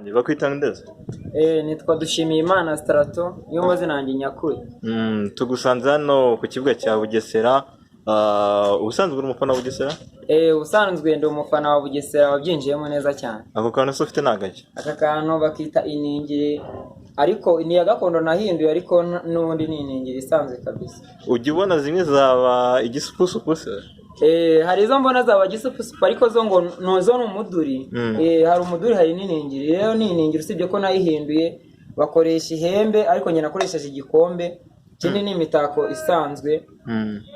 Bakwita ndetse? Nitwa Dushimiyimana Strato, niyo mazina yanjye nyakuri. Tugusanze hano ku kibuga cya Bugesera. Ubusanzwe uri umufana wa Bugesera? Ubusanzwe ndi umufana wa Bugesera wabyinjiyemo neza cyane. Ako kantu se ufite ni agake? Aka kantu bakita iningiri, ariko ni iya gakondo nahinduye, ariko n'ubundi ni iningiri isanzwe kabisa. Ujya ubona zimwe zaba igisupusupu se? Hari izo mbona zaba gisupusupu, ariko zo ngo zo ni umuduri. Hari umuduri, hari n'iningiri. Rero ni iningiri, usibye ko nayihinduye, bakoresha ihembe, ariko njye nakoresheje igikombe. Ikindi ni imitako isanzwe.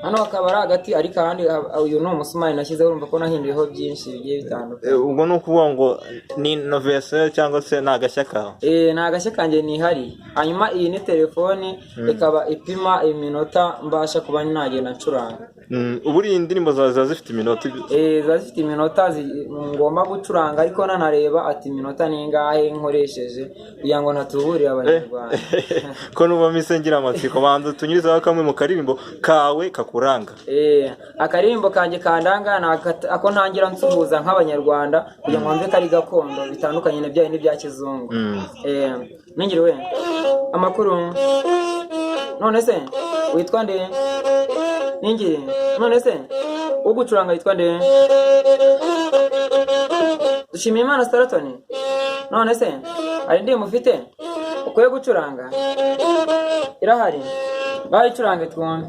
Hano hakaba ari agati, ariko ahandi uyu ni umusumari nashyizeho, urumva ko nahinduyeho byinshi bigiye bitandukanye. Ubwo ni ukuvuga ngo ni innovation cyangwa se ni agashya kawe? Ni agashya kanjye nihariye. Hanyuma iyi ni telefoni, ikaba ipima iminota mbasha kuba nagenda ncuranga. Ubu iyi ndirimbo zawe ziba zifite iminota? Ziba zifite iminota ngomba gucuranga, ariko nanareba ati iminota ni ingahe nkoresheje kugira ngo ntatuburire Abanyarwanda. Ko nuba mise ngira amatsiko, banza tunyurizeho kamwe mu karirimbo kawe kakuranga. Akaririmbo kanjye kandanga ni ako ntangira nsuhuza nk'Abanyarwanda kugira ngo bumve ko ari gakondo, bitandukanye na bya bindi bya kizungu. Ningiri we, amakuru? None se witwa nde? Ningiri, none se ugucuranga yitwa nde? Dushimiye Imana Straton. None se hari indirimbo ufite ukwiye gucuranga? Irahari, bayicurange twumve.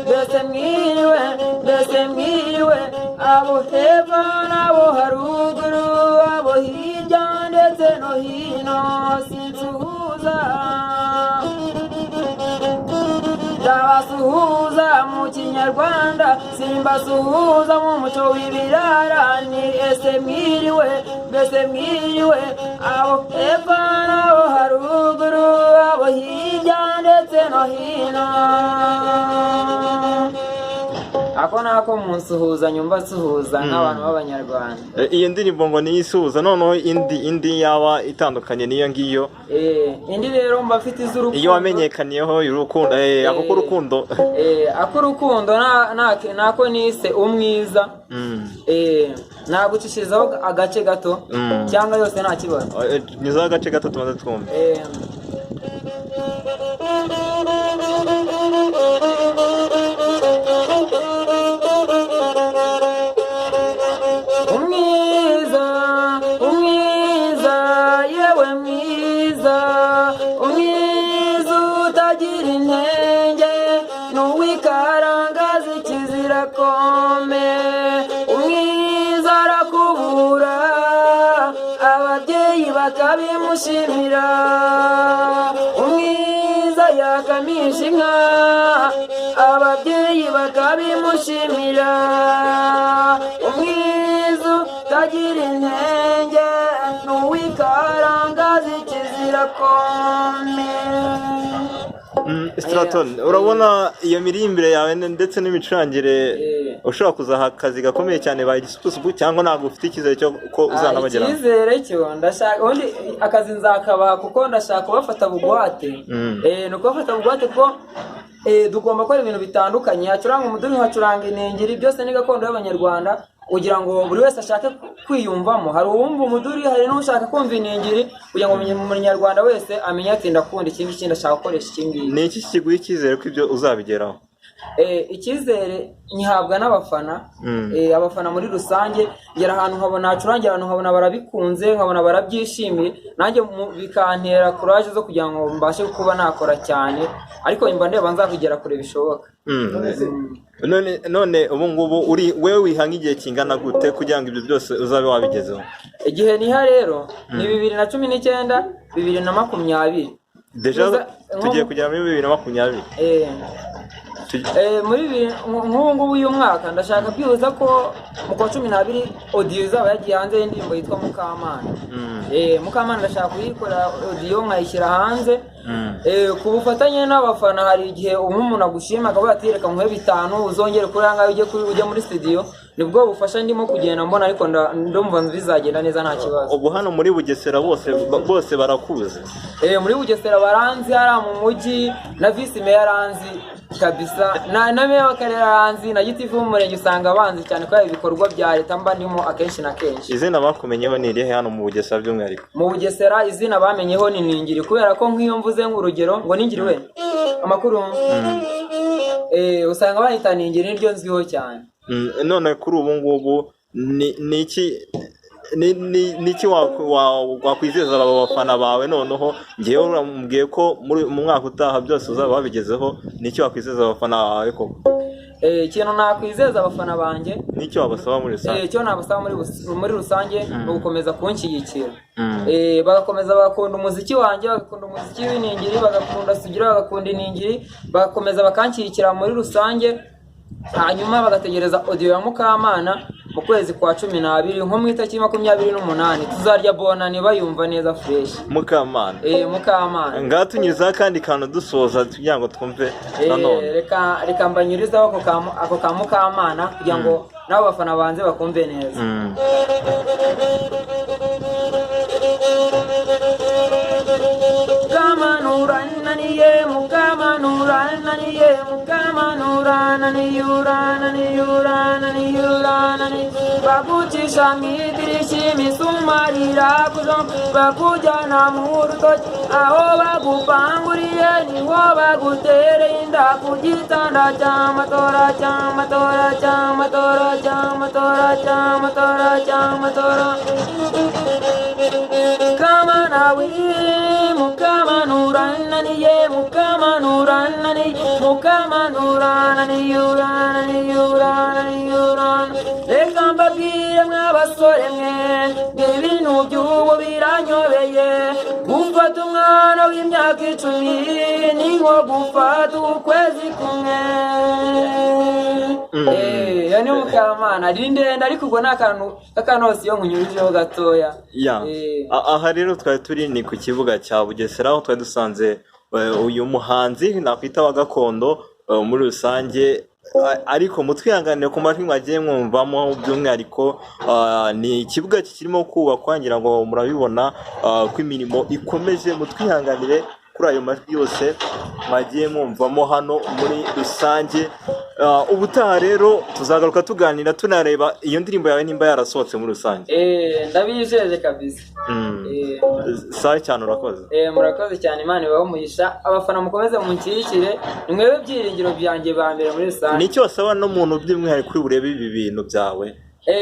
Mbese mwiriwe, mbese mwiriwe, abo hepfo n'abo haruguru, abo hirya ndetse no hino, sinsuhuza, ndabasuhuza mu Kinyarwanda, simbasuhuza mu muco w'ibirara. Ni ese mwiriwe, mbese mwiriwe, abo hepfo n'abo haruguru, abo hirya ndetse no hino. Ako nako munsuhuza nyumva nsuhuza nk'abantu b'Abanyarwanda. Iyo ndirimbo ngo niyo isuhuza, noneho indi yaba itandukanye n'iyo ngiyo? Indi rero mba mfite iz'urukundo. Iyo wamenyekaniyeho urukundo, ako k'urukundo. Ak'urukundo nako nise Umwiza. Nagucishirizaho agace gato cyangwa yose nta kibazo? Nyuzaho agace gato tumaze twumve. Umwiza, umwiza, yewe mwiza, umwiza utagira intenge n'uwikarangaza ikizira kome. Umwiza arakubura, ababyeyi bakabimushimira. Umwiza yakamisha inka, ababyeyi bakabimushimira. Umwiza utagira intenge n'uwikarangaza ikizira kome. Straton, urabona iyo miririmbire yawe ndetse n'imicurangire ushobora kuzaha akazi gakomeye cyane ba igisupusupu, cyangwa ntabwo ufite icyizere cyo ko uzanabageraho? Icyizere cyo ndashaka, ubundi akazi nzakabaha, kuko ndashaka kubafata bugwate. Ni ukubafata bugwate, kuko tugomba gukora ibintu bitandukanye: hacuranga umuduri, hacuranga iningiri, byose ni gakondo y'Abanyarwanda, kugira ngo buri wese ashake kwiyumvamo. Hari uwumva umuduri, hari n'ushaka kumva iningiri, kugira ngo Umunyarwanda wese amenye ati ndakunda iki ngiki, ndashaka gukoresha iki ngiki. Ni iki kiguha icyizere ko ibyo uzabigeraho? Icyizere nyihabwa n'abafana. Abafana muri rusange, ngera ahantu nkabona hacurangira abantu, nkabona barabikunze, nkabona barabyishimiye, nanjye bikantera courage zo kugira ngo mbashe kuba nakora cyane, ariko mba ndeba nzakugera kure bishoboka. None ubu ngubu uri wewe wihanga igihe kingana gute kugira ngo ibyo byose uzabe wabigezeho? Igihe niha rero ni 2019, 2020. Déjà tugiye kugera muri 2020. Muri bibiri, nk'ubu ngubu uyu mwaka ndashaka kwihuza ko mu kwa 12 audio izaba yagiye hanze y'indirimbo yitwa Mukamana. Mukamana ndashaka kuyikora audio nkayishyira hanze. Ku bufatanye n'abafana, hari igihe umuntu agushima akavuga ati reka nkuhe 5 uzongere kuri ahangaha ujye muri studio. Nibwo bufasha ndimo kugenda mbona, ariko ndumva bizagenda neza nta kibazo. Ubu hano muri Bugesera bose barakuzi? Muri Bugesera baranzi, hariya mu mujyi na visi meya aranzi. Kabisa, na meya w'akarere aranzi, na gitifu w'umurenge usanga banzi cyane kubera ibikorwa bya leta mba ndimo akenshi na kenshi. Izina bakumenyeho ni irihe hano mu Bugesera by'umwihariko? Mu Bugesera izina bamenyeho ni Ningiri, kubera ko nk'iyo mvuze nk'urugero ngo Ningiri we amakuru, usanga bahita Ningiri, niryo nzwiho cyane. None kuri ubu ngubu ni iki ni iki wakwizeza aba bafana bawe? Noneho ngewe uramubwiye ko mu mwaka utaha byose uzaba wabigezeho, ni iki wakwizeza abafana bawe koko? Ikintu nakwizeza abafana banjye, Ni iki wabasaba muri rusange? Icyo nabasaba muri rusange ni ugukomeza kunshyigikira. Bagakomeza bagakunda umuziki wanjye, bagakunda umuziki w'iningiri, bagakunda Sugira, bagakunda iningiri, bagakomeza bakanshyigikira muri rusange, hanyuma bagategereza audio ya Mukamana mu kwezi kwa 12, nko mu itariki 28 tuzarya bonani bayumva neza fresh. Mukamana. Mukamana. Ngaha tunyuzeho akandi kantu dusoza kugira ngo twumve nanone. Reka mbanyurizeho ako ka Mukamana kugira ngo nabo bafana banze bakumve neza. Mukamanura mukamanura naniye mukamanura naniye urananiye urananiye urananiye, bagucisha mu idirishya imisumari irakujomba, bakujyana mu rutoki aho bagupanguriye niho bagutereye inda ku gitanda cy'amatora cy'amatora cy'amatora cy'amatora cy'amatora cy'amatora. Kamana wi mukamanura naniye mukamanura naniye mukamanura naniye urananiye urananiye urananiye. Reka mbabwire mw'abasore mwe, ibintu by'ubu biranyobeye. Gufata umwana w'imyaka 10 ni nko gufata ukwezi kumwe. Iyo ni Mukamana, ari ndende ariko ubwo ni akantu k'akanosiyo nkunyurijeho gatoya. Aha rero twari turi ni ku kibuga cya Bugesera, aho twari dusanze uyu muhanzi nakwita wa gakondo muri rusange. Ariko mutwihanganire ku majwi mwagiye mwumvamo, by'umwihariko ni ikibuga kikirimo kubakwa, ngira ngo murabibona ko imirimo ikomeje. Mutwihanganire kuri ayo majwi yose mwagiye mwumvamo hano muri rusange. Ubutaha rero tuzagaruka tuganira tunareba iyo ndirimbo yawe nimba yarasohotse muri rusange. Ndabijeje kabisa. Sawa cyane, urakoze. Murakoze cyane, Imana ibahe umugisha. Abafana mukomeze munshyigikire, ni mwebwe byiringiro byanjye ba mbere muri rusange. Nicyo wasaba n'umuntu by'umwihariko uri burebe ibi bintu byawe?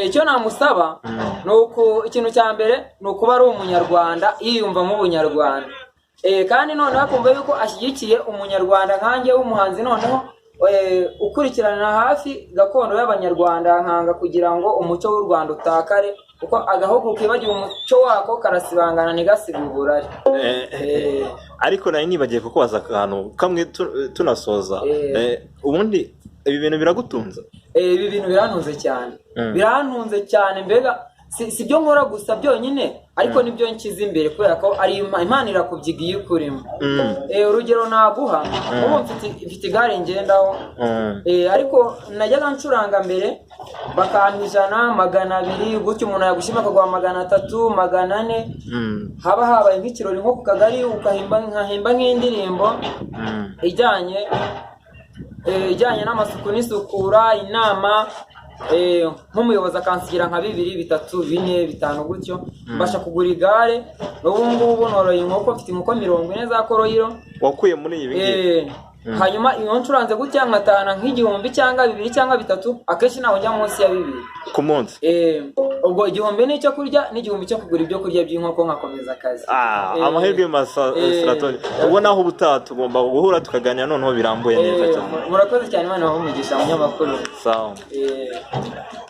Icyo namusaba ni uku, ikintu cya mbere ni ukuba ari umunyarwanda, yiyumvamo ubunyarwanda. Kandi noneho akumva yuko ashyigikiye umunyarwanda nkanjye w'umuhanzi, noneho ukurikiranira hafi gakondo y'abanyarwanda, nkanga kugira ngo umuco w'u Rwanda utakare, kuko agahugu kibagiwe umuco wako karasibangana ntigasibe uburari. Ariko nari nibagiye kukubaza akantu kamwe tunasoza. Ubundi ibi bintu biragutunze? Ibi bintu birantunze cyane. Birantunze cyane, mbega si byo nkora gusa byonyine, ariko nibyo nshyize imbere kubera ko ari Imana irakubyiga iyo ukurimo. Urugero naguha, ubu mfite igare ngendaho. Ariko najyaga ncuranga mbere bakampa 100, 200 gutyo, umuntu yagushima akaguha 300, 400. Haba habaye nk'ikirori nko ku kagari, nkahimba nk'indirimbo ijyanye n'amasuku n'isukura, inama, nk'umuyobozi akansigira nka 2, 3, 4, 5 gutyo, mbasha kugura igare. N'ubu ngubu noroye inkoko, mfite inkoko 40 za koroyiro. Wakuye muri ibi ngibi? Hanyuma iyo ncuranze gutya nkatahana nk'igihumbi cyangwa 2 cyangwa 3, akenshi ntabwo njya munsi ya 2 ku munsi. Ubwo 1000 ni icyo kurya n'igihumbi cyo kugura ibyo kurya by'inkoko, nkakomeza akazi. Amahirwe masa Straton. Ubwo naho ubutaha tugomba guhura tukaganira noneho birambuye neza cyane. Murakoze cyane, Imana ibahe umugisha munyamakuru. Sawa.